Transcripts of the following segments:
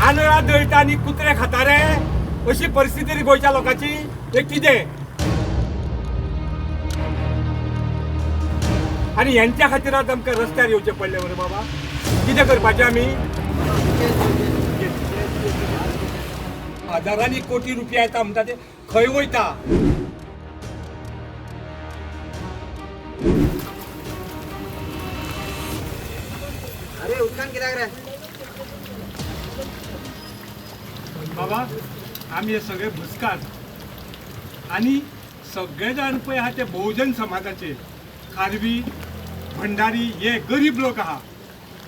आंधळा दळटा आनी कुत्रे खाता रे, अशी परिस्थिती रे गोंयच्या लोकांची. हे कितें? आनी हेंच्या खातीर आज आमकां रस्त्यार येवचें पडलें मरे बाबा. कितें करपाचें आमी? हजारांनी कोटी रुपया येता म्हणटा ते खंय वयता? अरे उदकान कित्याक रे? बाबा, आमी हे सगळे भुसकार आनी सगळे जाण पळय आहा ते बहुजन समाजाचे, खारवी, भंडारी, हे गरीब लोक आहा.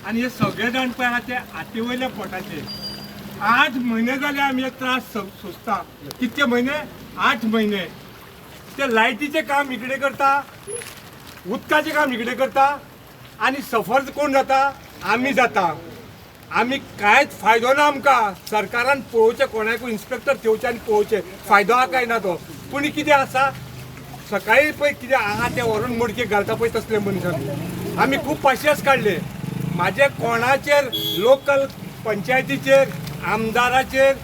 आनी हे सगळे जाण पळय आहा ते हाती वयल्या पोटाचे. 8 म्हयने जाले आमी हे त्रास सोंसता. कितके म्हयने? 8 म्हयने. ते लायटीचें काम इकडे करता, उदकाचें काम इकडे करता, आनी सफर कोण जाता? आमी जाता. आमी कांयच फायदो ना आमकां. सरकारान पळोवचें, कोणाकूय इन्स्पेक्टर थेवचे आनी पळोवचें फायदो आहा काय ना तो. पूण कितें आसा, सकाळी पळय कितें आहा तें व्हरून मडकेक घालता पळय तसले मनीस आमी. आमी खूब पाशियेंस काडले. म्हाजे कोणाचेर, लोकल पंचायतीचेर, आमदाराचेर,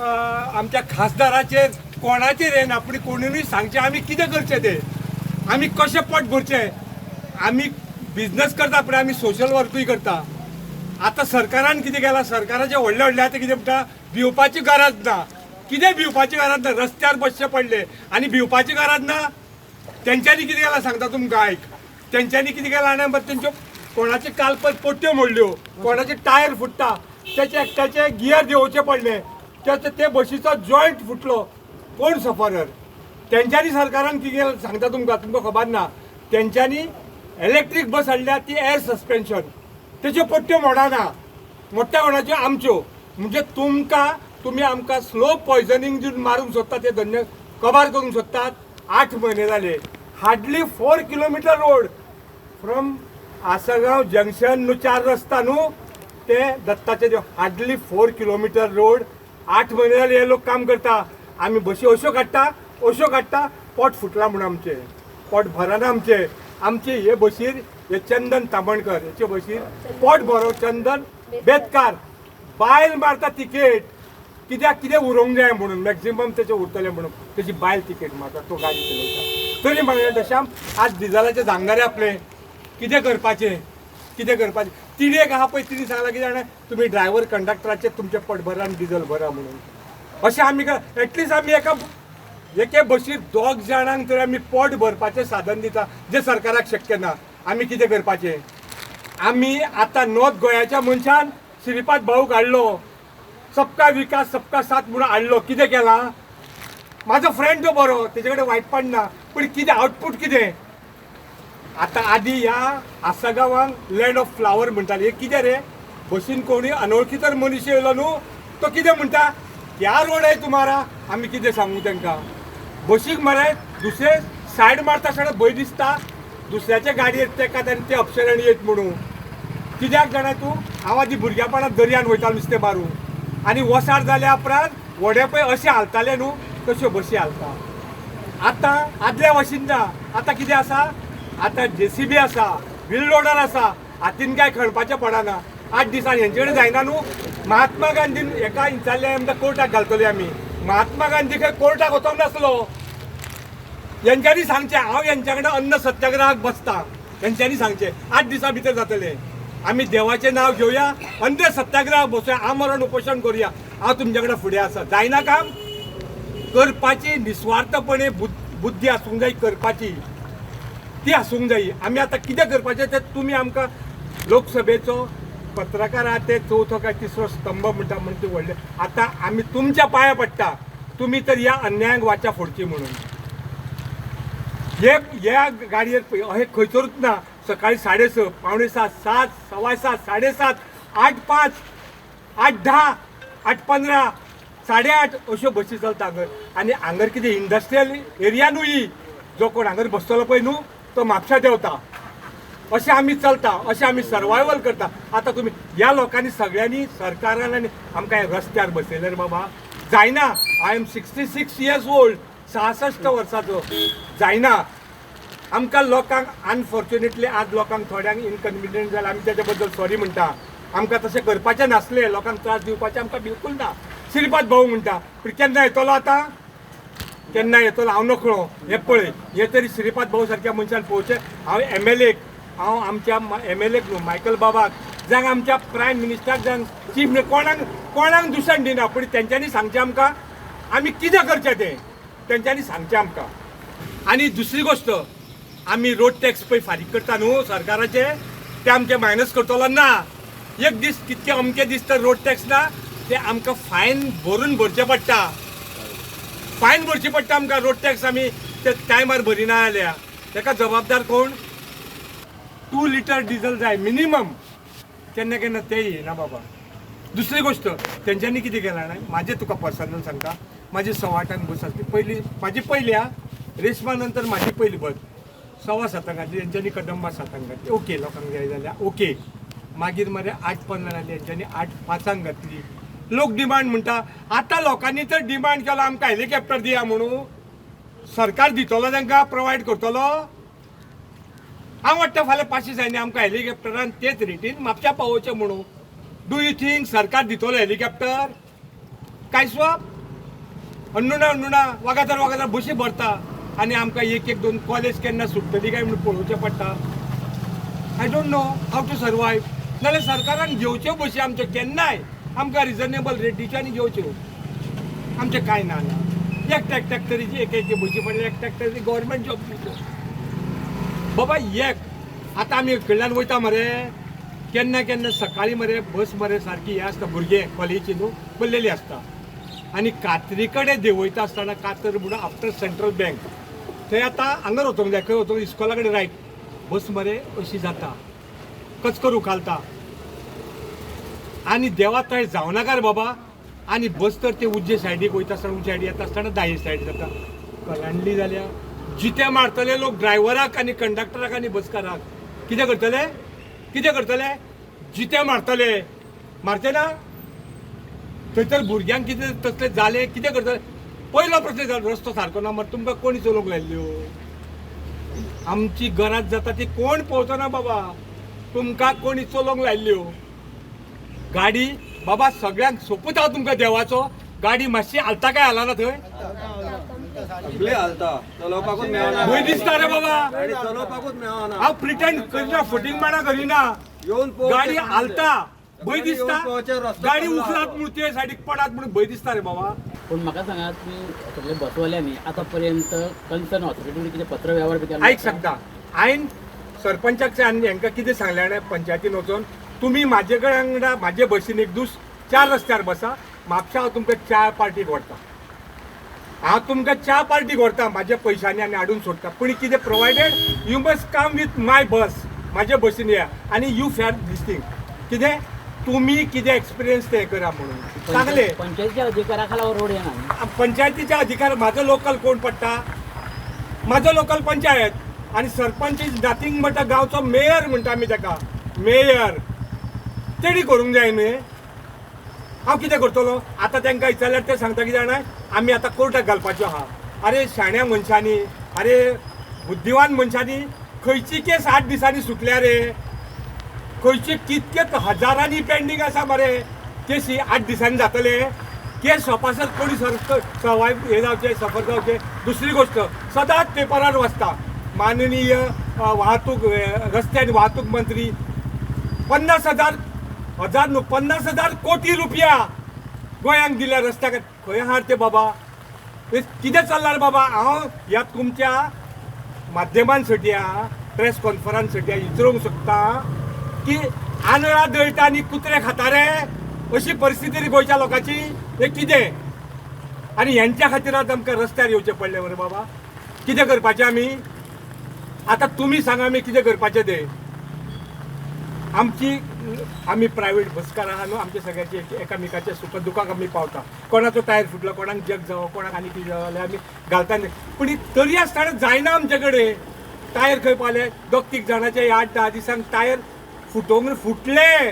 आमच्या खासदाराचेर, कोणाचेर येना. पूण कोणूय सांगचें आमी कितें करचें तें, आमी कशें पोट भरचें. आमी बिजनस करता पूण आमी सोशल वर्कूय करता. आतां सरकारान कितें केलां, सरकाराचे व्हडले व्हडले आतां कितें म्हणटा, भिवपाची गरज ना. कितें भिवपाची गरज ना? रस्त्यार बसचे पडले आनी भिवपाची गरज ना. तेंच्यांनी कितें केलां सांगता तुमकां, आयक. तेंच्यांनी कितें केलां जाणा, बरें, तेंच्यो कोणाचे कालपत पट्ट्यो मोडल्यो, कोणाचे टायर फुट्टा, तेचे एकट्याचे गियर देंवोवचे पडले, तेचे ते बशीचो जॉयंट फुटलो. कोण सफरर? तेंच्यांनी सरकारान कितें केलां सांगता तुमकां, तुमकां खबर ना. तेंच्यांनी इलेक्ट्रीक बस हाडल्या ती एअर सस्पेन्शन, तेच्यो पट्ट्यो मोडना, मोडटा कोणाच्यो? आमच्यो. म्हणजे तुमकां, तुमी आमकां स्लो पॉयजनींग दिवन मारूंक सोदतात, ते धंदे कबार करूंक सोदतात. 8 म्हयने जाले. Hardly 4 kilometre road from Assagao junction न्हू, 4 रस्ता न्हू ते दत्ताचे देव, हार्डली 4 किलोमिटर रोड. 8 म्हयने जाले हे लोक काम करता. आमी बशी अश्यो काडटा, अश्यो काडटा, पोट फुटलां म्हूण आमचें पोट भरना आमचें. आमचे हे बशीर, हे चंदन तामणकर हेचे बशीर पोट भरो. चंदन बेतकार बायल मारता तिकेट, कित्याक कितें उरोवंक जाय म्हणून, मॅक्झिमम तेचें उरतलें म्हणून तेची बायल तिकेट मारता, तो गाडी चलयता. तरी म्हणलें तशें आज डिजलाचे जांगारे आपले कितें करपाचें, कितें करपाचें? तिणें एक आहा पळय, तिणें सांगलां कितें जाणा, तुमी ड्रायव्हर कंडक्टराचें तुमचें पोट भरा आनी डिजल भरा म्हणून. अशें आमी एटलिस्ट आमी एका एके बशीर 2 जाणांक तरी आमी पोट भरपाचें साधन दिता, जें सरकाराक शक्य ना. आमी कितें करपाचें? आमी आतां नॉर्थ गोंयाच्या मनशान श्रीपाद भाऊक हाडलो, सबका विकास सबका साथ म्हणून हाडलो. कितें केलां? म्हाजो फ्रेंड तो बरो, तेजे कडेन वायटपण ना, पूण कितें आवटपूट कितें? आतां आदी ह्या आसागांवांक लँड ऑफ फ्लावर म्हणटाले. हे कितें रे? बशीन कोणी अनवळखी तर मनीस येयलो न्हू, तो कितें म्हणटा, ह्या रोड आहे तुम्हारा. आमी कितें सांगू तांकां? बशीक मरे दुसरे सायड मारता आसतना भंय दिसता, दुसऱ्याच्या गाडयेर तेका आनी ते अपशरान येत म्हणून. कित्याक जाणा तूं, हांव आदी भुरग्यापणांत दर्यान वयतालो नुस्तें मारूंक, आनी वसार जाल्या उपरांत व्हडें पळय अशें हालतालें न्हू, तश्यो बशी हालता. आतां आदल्या भशेन ना. आतां कितें आसा, आतां जेसीबी आसा, व्हील लोडर आसा, हातीन कांय खणपाचें पडना. 8 दिसान हेंचे कडेन जायना न्हू. महात्मा गांधीन एका विचारलें, आमकां कोर्टाक घालतले आमी. महात्मा गांधी खंय कोर्टाक वचोंक नासलो. हेंच्यांनी सांगचें, हांव हेंच्या कडेन अन्न सत्याग्रहाक बसता, हेंच्यांनी सांगचें 8 दिसां भितर जातलें. आमी देवाचें नांव घेवया, अन्न सत्याग्रहाक बसोया, आमरण उपोशण करुया, हांव तुमच्या कडेन फुडें आसा. जायना काम करपाची निस्वार्थपणे बुद्धी आसूंक जाय, करपाची ती आसूंक जाय. आमी आतां कितें करपाचें तें तुमी आमकां लोकसभेचो पत्रकार आहा ते चवथो काय तिसरो स्तंभ म्हणटा म्हण ते व्हडले. आतां आमी तुमच्या पांया पडटा, तुमी तर ह्या अन्यायांक वाचा फोडची म्हणून. हे ह्या गाडयेर हे खंयसरूच ना. सकाळी 6:30, 6:45, 7, 7:15, 7:30, 8:05, 8:10, 8:15, 8:30 अश्यो बसी चलता हांगर. आनी हांगर कितें इंडस्ट्रियल एरिया न्हू ही, जो कोण हांगर बसतलो पळय न्हू तो म्हापशा देंवता. अशें आमी चलता, अशें आमी सर्वायवल करता. आतां तुमी ह्या लोकांनी सगळ्यांनी सरकारान आनी आमकां रस्त्यार बसयले रे बाबा, जायना. I am 66 years old, 66 वर्साचो, जायना आमकां लोकांक. अनफॉर्च्युनेटली आज लोकांक थोड्यांक इनकन्विनियंट जालें, आमी तेच्या बद्दल सॉरी म्हणटा. आमकां तशें करपाचें नासलें, लोकांक त्रास दिवपाचें आमकां बिलकूल ना. श्रीपाद भाऊ म्हणटा पूण केन्ना येतलो, आतां केन्ना येतलो हांव नकळो. हें पळय, हे तरी श्रीपाद भाऊ सारक्या मनशान पळोवचें. हांव एमएलएक, हांव आमच्या एमएलएक न्हू मायकल बाबाक जावं आमच्या प्रायम मिनिस्टराक जावं चीफ, कोणाक कोणाक दुशण दिना, पूण तेंच्यांनी सांगचें आमकां आमी कितें करचें तें तेंच्यांनी सांगचें आमकां. आनी दुसरी गोश्ट, आमी रोड टॅक्स पळय फारीक करता न्हू सरकाराचे, ते आमचे मायनस करतलो ना. एक दीस कितके अमके दीस तर रोड टॅक्स ना, ते आमकां फायन भरून भरचें पडटा, फायन भरची पडटा आमकां. रोड टॅक्स आमी ते टायमार भरिना जाल्यार ताका जबाबदार कोण? 2 लिटर डिझल जाय मिनिमम, केन्ना केन्ना ते येना बाबा. दुसरी गोश्ट, तेंच्यांनी कितें केलां जाणा, म्हाजें तुका पर्सनल सांगता, म्हाजी 8:15 बस आसली पयली, म्हाजी पयली आं, रेशमा नंतर म्हाजी पयली बस 7:15 घातली तेंच्यांनी, कदंबा 7 घातली, ओके लोकांक जाय जाल्यार ओके. मागीर मरे 8:15 आली, तेंच्यांनी 8:05 घातली. लोक डिमांड म्हणटा, आतां लोकांनी तर डिमांड केलो आमकां हेलिकॉप्टर दिया म्हणून, सरकार दितलो तांकां, प्रोवायड करतलो? हांव वाडटा फाल्यां 500 जायना आमकां हेलिकॉप्टरान तेच रेटीन म्हापशा पावोवचें म्हणून. Do you think सरकार दितलो हेलिकॉप्टर? काय स्वाप अन्नुणा अन्नुणा वागातार वागातार बशी भरता आनी आमकां एक एक दोन कॉलेज केन्ना सुट्टली काय म्हणून पळोवचें पडटा. I don't know how to survive. नाल्यार सरकारान घेवच्यो बशी आमच्यो केन्नाय, आमकां रिजनेबल रेटीच्यो आनी घेवच्यो. आमचें कांय ना ना, एकट्याक एकट्याक तरी एक एक बशी पडले, एकट्याक तरी गव्हर्मेंट जॉब दिवच्यो बाबा. एक आतां आमी कडल्यान वयता मरे, केन्ना केन्ना सकाळीं मरे बस मरे सारकी हें आसता, भुरगे कॉलेजी न्हू भरलेली आसता आनी कातरी कडेन देंवयता आसतना, कातर म्हणून आफ्टर सेंट्रल बँक थंय आतां हांगा वचोंक जाय, खंय वचोंक, इस्कोला कडेन रायट बस मरे अशी जाता, कचकर उखालता आनी देवा थंय जावं नाका रे बाबा. आनी बस तर ते उज्जे सायडीक वयता आसतना, उज्जे सायडी येता आसतना दाये सायड जाता, कलांडली जाल्या. जिते मारतले लोक ड्रायव्हराक आनी कंडक्टराक आनी बसकाराक. कितें करतले, कितें करतले? जिते मारतले, मारचे ना? थंय तर भुरग्यांक कितें तसलें जालें कितें करतले? पयलो प्रश्न जालो, रस्तो सारको ना मरे, तुमकां कोणी चलोवंक लायल्ल्यो? आमची गरज जाता ती कोण पळोवचो ना बाबा, तुमकां कोणी चलोवंक लायल्ल्यो गाडी? बाबा सगळ्यांक सोपूत हांव तुमकां देवाचो, गाडी मातशी हालता काय हालना थंय? सगळे हालता, चलोवपाकूच मेळना. भंय दिसता रे बाबा. गाडी चलोवपाकूच मेळना. हांव प्रिटेंड करिना, फटींगपणा करिना. येवन पळोवचें. गाडी हालता, भंय दिसता. येवन रस्तो गाडी कसलो उखलात आसा. म्हणून ते सायडीक पडात म्हणून भंय दिसता रे बाबा. पूण म्हाका सांगात, तुमी सगळे बसवाल्यांनी आतां पर्यंत कन्सर्न ऑथॉरिटी कितें पत्र व्यवहार बी केला? आयक सांगता, हांवें सरपंचाक आनी हांकां कितें सांगलें जाणा, पंचायतीन वचोन तुमी म्हाजे कडेन वांगडा म्हाजे बसीन एक दीस 4 रस्त्यार बसा, म्हापशा हांव तुमकां च्या पार्टीक व्हरता, हांव तुमकां च्या पार्टीक व्हरता म्हाज्या पयशांनी आनी हाडून सोडटा. पूण कितें, provided you must come with my bus, म्हाजे बसीन या आनी you fair these thing. कितें तुमी कितें एक्सपिरियन्स ते करा म्हणून सांगलें. पंचायतीच्या अधिकारा खाला हो रोड येना न्ही? पंचायतीच्या अधिकार म्हाजो लोकल कोण पडटा? म्हाजो लोकल पंचायत आनी सरपंच is nothing but गांवचो मेयर म्हणटा आमी ताका, मेयर तेणी करूंक जाय न्ही. हांव कितें करतलो आतां? तांकां विचारल्यार ते सांगता कितें जाणा, आमी आतां कोर्टाक घालपाच्यो आहा. अरे शाण्या मनशांनी, अरे बुद्धिवान मनशांनी, खंयची केस 8 दिसांनी सुटल्या रे? खंयचे कितके हजारांनी पेंडींग आसा मरे केसी, 8 दिसांनी जातले केस सोपासर कोणी सर सवाय हे जावचे, सफर जावचे. दुसरी गोश्ट, सदांच पेपरार वाचता, माननीय वाहतूक रस्ते आनी वाहतूक मंत्री 50,000, हजार न्हू, 50,000 कोटी रुपया गोंयांक दिल्या रस्त्याक. खंय आहात ते बाबा? हे कितें चल्लां रे बाबा? हांव ह्या तुमच्या माध्यमान सट्या प्रेस कॉन्फरन्स सट्या विचारूंक सोदता की आंधळा दळटा आनी कुत्रे खाता रे, अशी परिस्थिती रे गोंयच्या लोकांची. हें कितें? आनी हेंच्या खातीर आज आमकां रस्त्यार येवचें पडलें मरे बाबा. कितें करपाचें आमी आतां? तुमी सांगा, आमी कितें करपाचें तें. आमची आमी प्रायवेट बसकार आहा न्हू, आमच्या सगळ्याचे एकामेकाच्या सुख दुखाक आमी पावता. कोणाचो टायर फुटलो, कोणाक जग जावं, कोणाक आनी कितें जालें, आमी घालता न्ही. पूण ही तरी आसतना जायना. आमचे कडेन टायर खंय पावले? दोग तीग जाणाचे 8-10 दिसांक टायर फुटोवंक फुटले,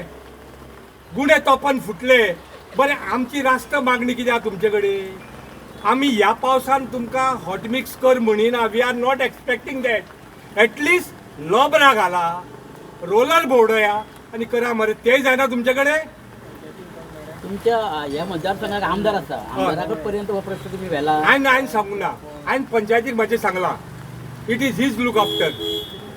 गुणे तोपान फुटले. बरें, आमची राष्ट्र मागणी कितें आहा तुमचे कडेन? आमी ह्या पावसान तुमकां हॉट मिक्स कर म्हणिना, we are not expecting that. At least लोबरां घाला, रोलर भोंवडया. आनी करा मरे. तेय जायना तुमचे कडेन. तुमच्या ह्या मतदारसंघाक आमदार आसा, आमदारा पर्यंत हो प्रश्न तुम्ही व्हेला? हांवें हांवें सांगूंक ना, हांवें पंचायतीक म्हाजें सांगलां, it is his look after.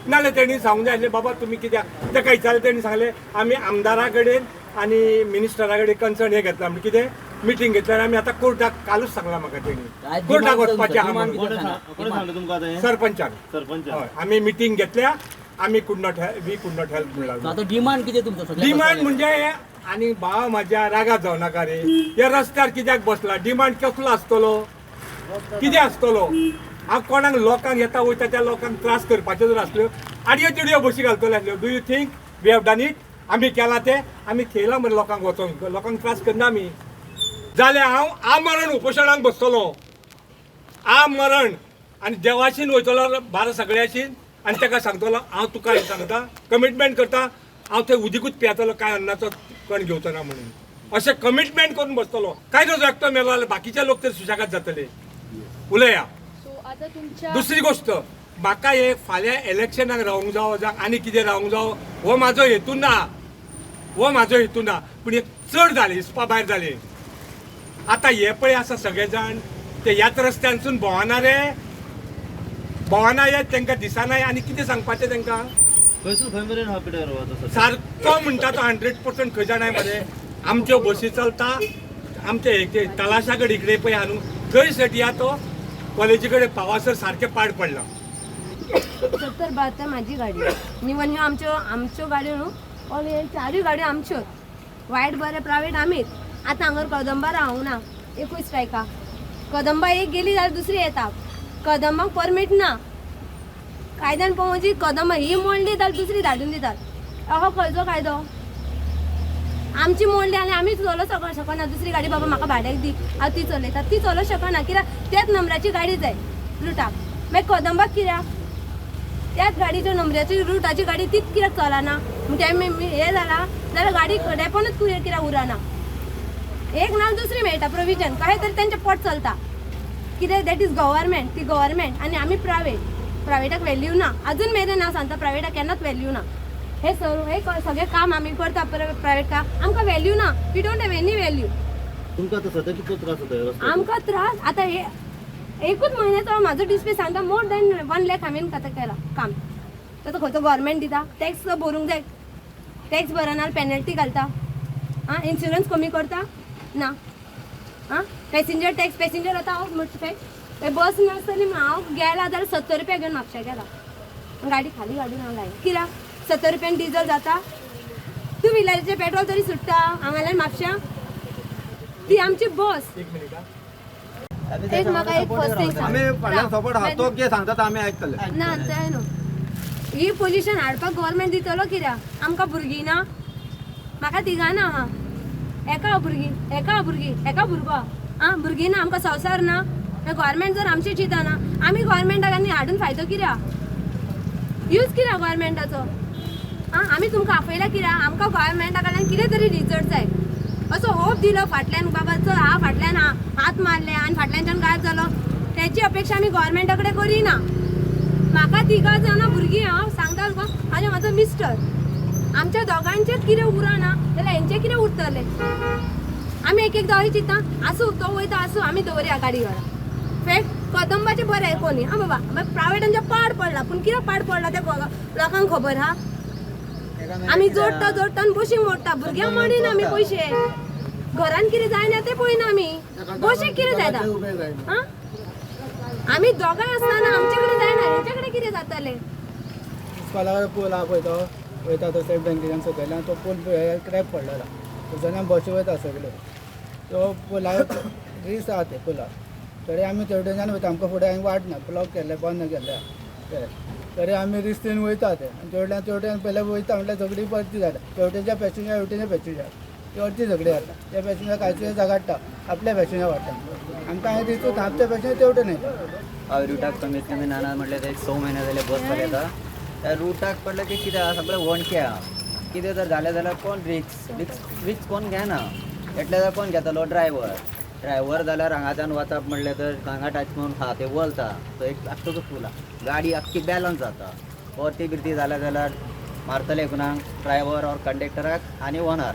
नाजाल्यार तेणी सांगूंक जाय आसलें, बाबा तुमी कित्याक ताका विचारलें. तेणी सांगलें आमी आमदारा कडेन आनी मिनिस्टरा कडेन कन्सर्न हें घेतलां, म्हणजे कितें मिटींग घेतल्या आनी आमी आतां कोर्टाक, कालूच सांगलां म्हाका काय तेणी, कोर्टाक वचपाचें आहा डिमांड म्हणून. कितें सांगा? कोणें सांगलें तुमकां आतां हें? सरपंचान. सरपंच. हय, आमी मिटींग घेतल्या, आमी could not we could not help म्हणला. आतां डिमांड कितें तुमचो सगळ्या डिमांड बसवाल्यांचो? म्हणजे आनी भाव म्हाज्या रागात जावं नाका रे, ह्या रस्त्यार कित्याक बसला? डिमांड कसलो आसतलो, कितें आसतलो? हांव कोणाक लोकांक येता वयता त्या लोकांक त्रास करपाच्यो जर आसल्यो, आडयो तिडयो बशी घालतल्यो आसल्यो. Do you think we have done it? आमी केलां तें? आमी थेयला मरे लोकांक वचोन, लोकांक त्रास करना आमी. जाल्यार हांव आमरण उपोशणाक बसतलो, आमरण, आनी देवाशीन वयतलो बारा सगळ्याशीन आनी ताका सांगतलो हांव तुका हें सांगता, कमिटमेंट करता, हांव थंय उदीकूच पियेतलो, कांय अन्नाचो कण घेवचो ना म्हणून. अशें कमिटमेंट करून बसतलो. कांय जो एकटो मेलो जाल्यार बाकीचे लोक तर सुशेगाद जातले. उलया. सो आता तुमच्या दुसरी गोश्ट, म्हाका हे फाल्यां इलेक्शनाक रावंक जावो जावं आनी कितें रावंक जावो हो म्हाजो हेतू ना, हो म्हाजो हेतू ना. पूण हे चड जालें, हिसपा भायर जालें. आतां हे पळय आसा सगळे जाण ते ह्याच रस्त्यानसून भोंवना रे, भोंवना हे तांकां दिसना आनी कितें सांगपाचें तांकां? खंयसून खंय मेरेन हा पिड्यार हो आतां सद्या? सारको म्हणटा तो 100%. खंय जाणाय मरे, आमच्यो बसी चलता आमचे हे तलाशा कडेन इकडे पळय आहा न्हू, थंय सेट या तो कॉलेजी कडेन पावासर सारकें पाड पडलां. 70-72 माझी गाडी निवन ह्यो आमच्यो आमच्यो गाडयो न्हू, ऑल हे चारूय गाडयो आमच्योच. वायट बरें प्रायवेट आमीच. आतां हांगर कदंबा रावंक ना, एकूय स्ट्रायका. कदंबा एक गेली जाल्यार दुसरी येता. कदंबाक परमीट ना, कायद्यान पळोवची. कदंबा ही मोडली जाल्यार दुसरी धाडून दितात. अहो खंयचो कायदो? आमची मोडली आनी आमी चलोवंक शकना दुसरी गाडी. बाबा म्हाका भाड्याक दी, हांव ती चलयता. ती चलोवंक शकना कित्याक त्याच नंबराची गाडी जाय रुटाक. मागीर कदंबाक कित्याक त्याच गाडीच्या नंबराची रुटाची गाडी तीच कित्याक चलना? म्हणजे हें जालां जाल्यार गाडी कडेपणूच कित्याक उरना? एक ना दुसरी मेळटा प्रोविजन, कशें तरी तेंचें पोट चलता. कितें that is government, ती गव्हर्मेंट आनी आमी प्रायवेट. प्रायवेटाक व्हॅल्यू ना अजून मेरेन. हांव सांगता, प्रायवेटाक केन्नाच व्हॅल्यू ना. हे सर्व हे सगळें काम आमी करता प्रायवेट काम, आमकां व्हॅल्यू ना. We don't have any value. तुमकां आतां सद्या कितलो त्रास जाता ह्या रस्त्यार? आमकां त्रास आतां हे एकूच म्हयन्याचो म्हाजो डिस्प्ले सांगता, मोर दॅन 1 लाख हांवें आतां केला काम. आतां खंयचो गव्हर्मेंट दिता? टॅक्स भरूंक जाय, टॅक्स भरना पेनल्टी घालता. आं, इन्शुरन्स कमी करता ना. आं, पॅसेंजर टॅक्स, पॅसेंजर आतां हांव म्हणटा बस नासतली म्हणून हांव गेला जाल्यार 70 रुपया घेवन म्हापशा गेला, गाडी खाली घालून हांव लायन. कित्याक 70 रुपयान डिजल जाता? टू व्हिलराचें पेट्रोल तरी सुट्टा हांगाल्यान म्हापश्यां. ती आमची बस. एक मिनीट हा. एक म्हाका एक फर्स्ट थिंग आमी फाटल्यान सपोर्ट आहा, तो कितें सांगता तो आमी आयकतले. ना तें न्हू, ही पोजिशन हाडपाक गव्हर्मेंट दितलो कित्याक? आमकां भुरगीं ना, म्हाका तिगां ना आहा, एका भुरगीं, एका भुरगीं, एका भुरगो आं, भुरगीं ना, आमकां संवसार ना. गव्हर्मेंट जर आमचें चिंतना, आमी गव्हर्मेंटाक आनी हाडून फायदो कित्याक? यूज कित्याक गव्हर्मेंटाचो? आं, आमी तुमकां आपयला कित्याक? आमकां गव्हर्मेंटा कडल्यान कितें तरी रिजल्ट जाय असो होप दिलो फाटल्यान. बाबा चल हा फाटल्यान हात मारले आनी फाटल्यानच्यान गायब जालो, तेची अपेक्षा आमी गव्हर्मेंटा कडेन करिना. म्हाका तिगां जाणां भुरगीं, हांव सांगता तुका, आनी म्हाजो मिस्टर, आमच्या दोगांचेच कितें उरना जाल्यार हेंचें कितें उरतलें? आमी एक एकदां अशें चिंता, आसूं तो वयता आसूं, आमी दवरया गाडी घरा. फॅक्ट कदंबाचें बरें कोणी आं बाबा, मागीर प्रायवेटांचें पाड पडलां. पूण कितें पाड पडलां तें लोकांक खबर आहा. आमी जोडटा जोडटा आनी बशीक मोडटा. भुरग्यांक मोडिना आमी पयशे, घरान कितें जायना तें पळयना आमी, बशीक कितें जायता? आं, आमी दोगांय आसतना आमचे कडेन जायना, हेंचे कडेन कितें जातलें? स्कॉलार पूल आहा पळय, तो वयता तो स्टेट बँकेच्यान सकयल्यान तो पूल क्रॅक पडलेलो, थंयसरल्यान बशी वयता सगळ्यो. तो पुला रिस आहा ते पुला, तरी आमी तेवटेच्यान वयता. आमकां फुडें हांगा वाट ना, ब्लॉक केल्लें, बंद केल्लें ते, तरी आमी रिस्तीन वयता ते. आनी तेवटेन तेवटेन पयले वयता म्हटल्यार सगळी परती जाता. तेवटेच्या पॅसेंजर हेवटेच्या पॅसेंजर ती अर्दी सगळी जाता. त्या पॅसेंजर कांयच झगडटा, आपल्या पॅसेंजर वाडटा. आमकां हें दिसून आमच्या पॅसेंजर तेवटेन येता. हांव रुटाक कमीत कमी ना ना म्हटल्यार एक 6 म्हयने जाले बस चलयता. त्या रुटाक पडलें की कितें आहा, सगळें वणखे आहा. कितें जर जालें जाल्यार कोण रिक्स रिक्स रिक्स कोण घेना. एटले जाल्यार कोण घेतलो? ड्रायव्हर. ड्रायव्हर जाल्यार हांगाच्यान वचप म्हणलें तर हांगा टच करून हा ते वलता, तो एक आख्खो फूल आहा, गाडी आख्खी बॅलन्स जाता. परती बिरती जाल्या जाल्यार मारतले कोणाक ड्रायव्हर ऑर कंडक्टराक आनी ओनर.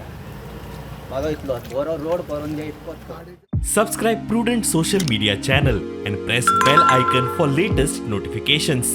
म्हाजो इतलोच बरो रोड करून घे इतकोच कर. Subscribe Prudent Social Media channel and press bell icon for latest notifications.